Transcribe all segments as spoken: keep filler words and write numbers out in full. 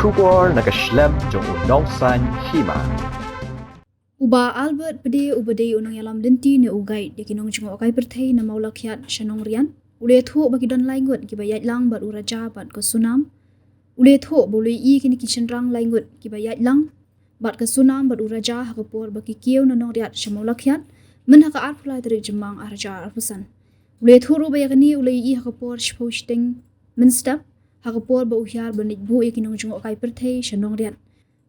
Khubor na ka shlem jong u Nongsaiñ Hima. U Bah Albert Pde uba dei u nongïalam lynti ne u guide ïa ki nongjngohkai pyrthei na Mawlakhiat sha Nongriat u la ïathuh ba ki don lai ngut kiba ïaid lang bad u Raja bad ka Sunam. U la ïathuh ba u la ïohi kine ki shynrang lai ngut kiba ïaid lang bad ka Sunam bad u Raja ha ka por ba ki kiew na Nongriat sha Mawlakhiat myn ha ka arphew lai tarik Jymmang arhajar arphew san. U la ïathuh ruh ba ïa kane u la ïohi ha ka por shiphew shiteng mynstep ha ka por ba u hiar ban leit buh ïa ki nongjngohkai pyrthei sha Nongriat.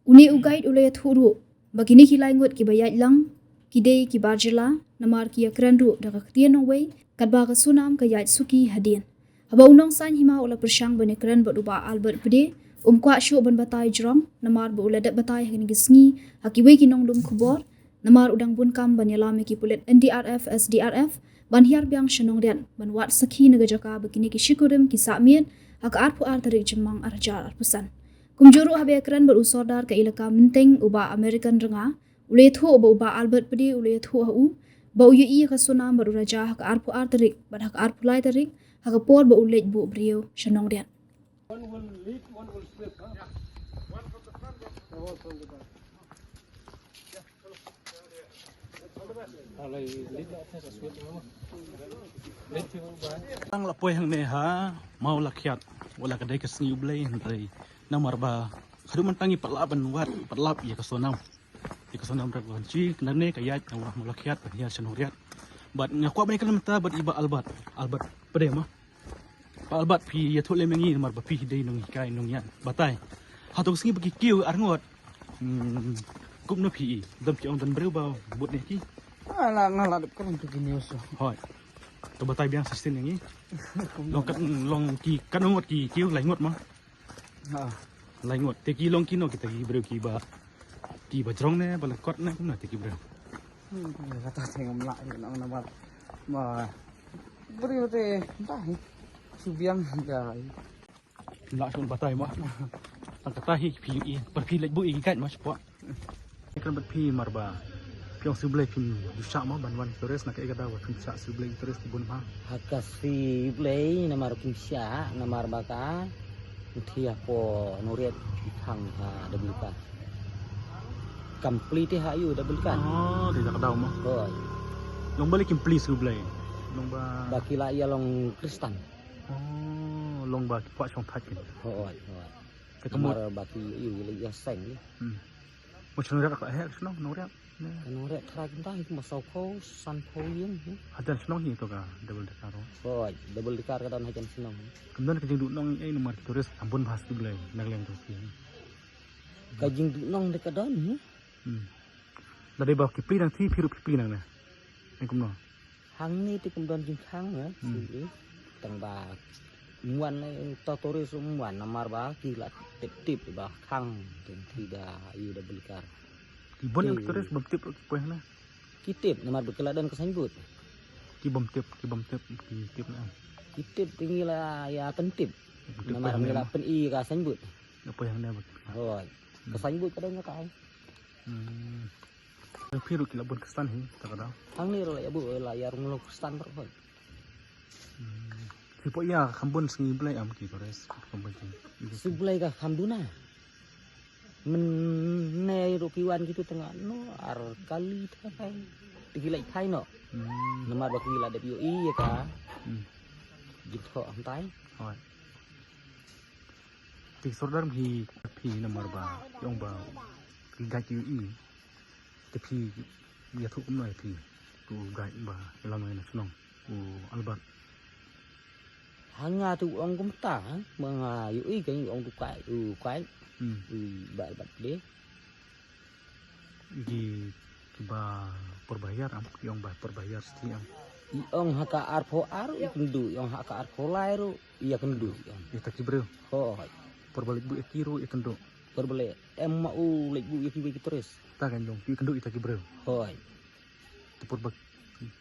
Une u guide u la ïathuh ruh ba kine ki lai ngut kiba ïaid lang ki dei ki bar jylla namar ki ïakren ruh da ka ktien nongwei katba ka Sunam ka ïaid suki hadien. Haba u Nongsaiñ Hima u la pyrshang ban ïakren bad u Bah Albert Pde, um kwah shuh ban batai jrong namar ba u la dep batai ha kine ki sngi ha kiwei ki nonglum khubor namar u dang bun kam ban ïalam ïa ki pulit N D R F, S D R F ban hiar biang sha Nongriat ban wad sakhi na ka jaka ba kine ki shikurim ki sah miet ha ka arphew ar tarik Jymmang arhajar arphew san. Kumjuh ruh haba ïakren bad u Sordar ka Elaka Mynteng u Bah American Rnga, u la ïathuh ba u Bah Albert Pde u la ïathuh ha u ba u ïohi ïa ka Sunam bad u Raja ha ka arphew ar tarik bad ha ka arphew lai tarik ha ka por ba u leit buh briew sha Nongriat. Tang la poi hangne ha Mawlakhiat, wat la ka dei ka sngi U Blei hynrei namar ba haduh mynta ngi pat lah ban wad, pat lap ïa ka Sunam. Ïa ka Sunam Rep Wanchi, nangne ka ïaid na Mawlakhiat ban hiar sha Nongriat. Bad nga kwah ban ïakren mynta bad i Bah Albert, Albert Pde mo. Bah Albert, phi ïathuh lem ïa ngi namar ba phi dei nonghikai nongïaid. Batai. Hato ka sngi ba ki kiew ar ngut, hmm, kumno phi i? Don phi ong don briew ba bud ne ki? Ah, la nga la dep kren tu ki news. Hooid. To batai biang sa shisien ïa ngi. Long kat, long ki katno ngut ki kiew, lai ngut mo? Ha. Lai ngut. Te ki long kino kita ki briew kiba, kiba jrong ne ba la kot ne kumno te ki briew? Hmm, kata te ngam lah ïa nang namar ba briew te ntah hi. Shu biang ka. Lah shu batai mo. Tang kata hi phi i, par phi leit buh ïa ki guide mo shapoh. Kan bad phi namar ba phi ong siew Blei phim ju shah mo ban wan tourist, na kaei ka daw ba phim shah siew Blei tourist bun bha? Ha ka siew Blei namar phim shah namar ba ka Ngi thia ko Nongriat ki khang ha double car. Kam plie te ha ïu double car. Oh, te da ka daw mo. Hooid. Long ba lei kim plie siew Blei. Long ba. Ba ki la ïa long Khristan. Oh, long ba ki kwah shong thait kin. Hooid, hooid. Te ka mut. Namar ba ki ïa ïa seng ni. Hmm. Mo shnong Nongriat ka heh shnong Nongriat. Ka Nongriat tharai kumta hi kumba saw phew, san phew ïing hi. Hajan shnong hi to ka double decker ro. Hooid, double decker ka don hajan shnong. Kam don ka jingduh nong ei namar ki tourist kam bun bha siew Blei na ka liang jong ki. Ka jingduh nong te ka don hi. Hmm. Lada ba ki plie nang thi phi ruh phi plie nangne. Ei kumno? Hangne te kam don jingkhang eh, hmm, siew Blei. Tang ba ym wan eh, to tourist ym wan namar ba ki la tip tip ba khang te thi da ïa double car. Ki bun ki tourist bym tip ruh ki poi hangne. Ki tip namar ba ki la don ka signboard. Ki bym tip, ki bym tip, ki tip na. Ki tip te ngi la ïa pyntip. Namar ngi la pyni ka signboard. Ïa poi hangne ba. Hooid. Ka signboard ka don ka tai. Hmm. Phi ruh ki la bun Khristan hi, ta ka daw. Hangne ruh la ïa buh la ïa rung long Khristan baroh hooid. Hmm. Phi poi ïa kham bun sngi Blei em ki tourist, kham bun sngi. Siew Blei ka kham duna. Mynne ruh ki wan kitu tang no ar kali thakai. Te ki leit thai noh. Hmm. Namar ba ki la dep ïohi ïa ka. Hmm. Jingthoh hangtai. Hooid. Te sordar hi phi namar ba ki ong ba ki guide ki ïohi. Te phi ïathuh kumno ïa phi? Ki guide ba ïalam ïa na shnong u Albert. Ha nga te u ong kumta, ma nga ïohi ka u ong tu kai, u kai. Hmm. U ba Albert de. Ki, kiba por ba hiar em, ki ong ba por ba hiar siti em. I ong ha ka arphew ar i kynduh, i ong ha ka arphew lai ruh ïa kynduh i ong. Ïa ta ki briew. Hooid. Por ba leit buh ïa ki ruh ïa kynduh. Por ba leit em ma u leit buh ïa kiwei ki tourist. Ta kan jong ki kynduh ïa ta ki briew. Hooid. Te por ba,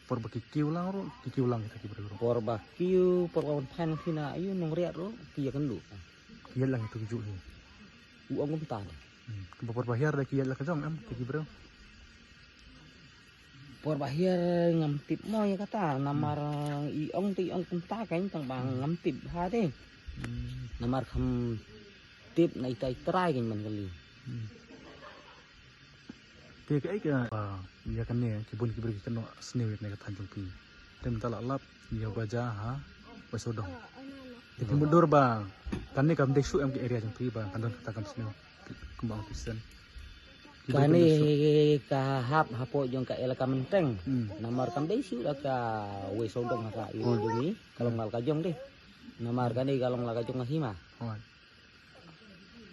por ba ki kiew lang ruh, ki kiew lang ïa ta ki briew ruh. Por ba kiew, por ba wan phan phi na ïu Nongriat ruh ki ïa kynduh. Ki ïa lang ïa tu ki juh hi. U ong kumta. Hmm. Ba por ba hiar da ki ïa lang ka jong em, ki ki briew. Por ba hiar ngam tip mo ïa kata, namar i ong te i ong kumta kan tang ba ngam tip ha te. Hmm. Namar kham Tip na itai trai kan man kali. Hmm. Te ka ek ba ya kane ki bun ki bri ki kano snew ne ka than jong pi. Te mynta la lap ya ba ja ha ba sodong. Te pi mudur ba kane kam dei shu em ki area jong pi ba kan don kata kam snew. Kumba ong pisen. Kane ka hap hapo jong ka elaka Menteng. Hmm. Namar kam dei shu da ka wei sodong ha ka area jong ni. Ka long la ka jong dei. Namar kane ka long la ka jong ka hima. Hoi.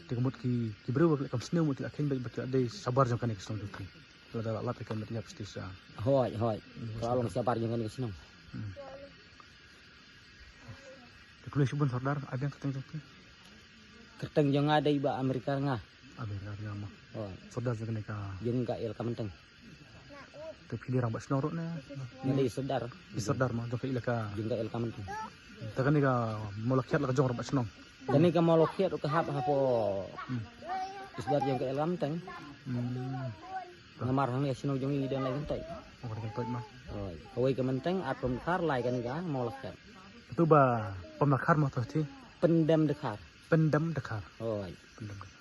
Te ka mut ki ki briew ba ki la kam snew mut ki la khein ba ki la dei sabar jong kane ka shnong jong ki. Lada la lap ka met ïap shisha. Hoi, hoi. Hmm, ka long sabar jong kane ka shnong. Hmm. Te khlem shibun sordar, ai biang kyrteng jong ki. Kyrteng jong nga dei ba Amerika nga. Amerika nga ma. Hoi. Sordar jong kane ka. Jong ka elaka Menteng. Te phi dei rangbah shnong ruh ne? Nga dei sordar. Dei sordar ma jong ka elaka. Jong ka elaka Menteng. Te kane ka mawlakhiat la ka jong rangbah shnong. Kane ka mawlakhiat ruh ka hap hapo. Hmm. Sordar jong ka elaka Menteng. Hmm. Namar hangne ka shnong jong ngi dang lai kyntoit. Oh, dang kyntoit ma. Hoi. Kawei ka Menteng, ar phew dkhar, lai kane ka mawlakhiat. Itu ba pem dkhar ma to ti. Pyndem dkhar. Pyndem dkhar. Hoi. Pyndem dkhar.